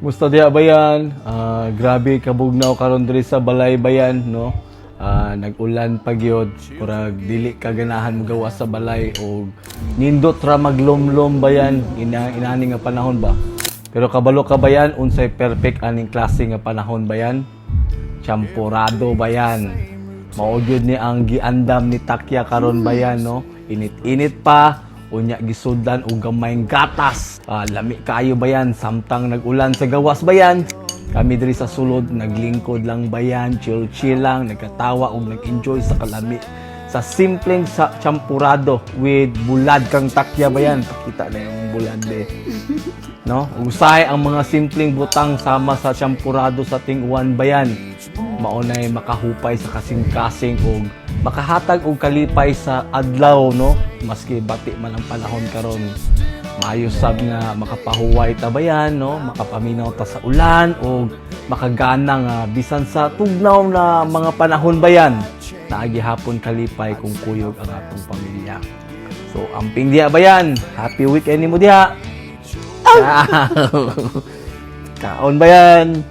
Musta diha, bayan? Ah, grabe kabugnaw karon diri sa balay, bayan, no? Ah, nag-ulan pa gyud, murag dili ka ganahan mogawas sa balay og nindot ra maglomlom, bayan, ina inani nga panahon ba. Pero kabalo ka, bayan, unsay perfect aning klase nga panahon, bayan? Champurado, bayan. Mao gyud ni ang giandam ni Takya karon, bayan, no? Init-init pa, unya gisudlan og gamayng gatas. Ah, lami kaayo, bayan, samtang nag-ulan sa gawas, bayan. Kami diri sa sulod naglingkod lang, bayan, chill chill lang, nagkatawa og nag-enjoy sa kalami sa simpleng sa champurado with bulad kang Takya, bayan. Pakita na yung bulad de. No? Usahay ang mga simpleng butang sama sa champurado sa ting-uwan, bayan. Maunay makahupay sa kasing-kasing og makahatag og kalipay sa adlaw, no? Maski bati man ang panahon karon. Maayo sab nga makapahuway ta, bayan, no? Makapaminaw ta sa ulan og makagana nga bisan sa tugnaw na mga panahon, bayan. Naa gihapon kalipay kung kuyog ang atong pamilya. So, amping diha, bayan. Happy weekend nimo diha. Ciao. Kaon, bayan.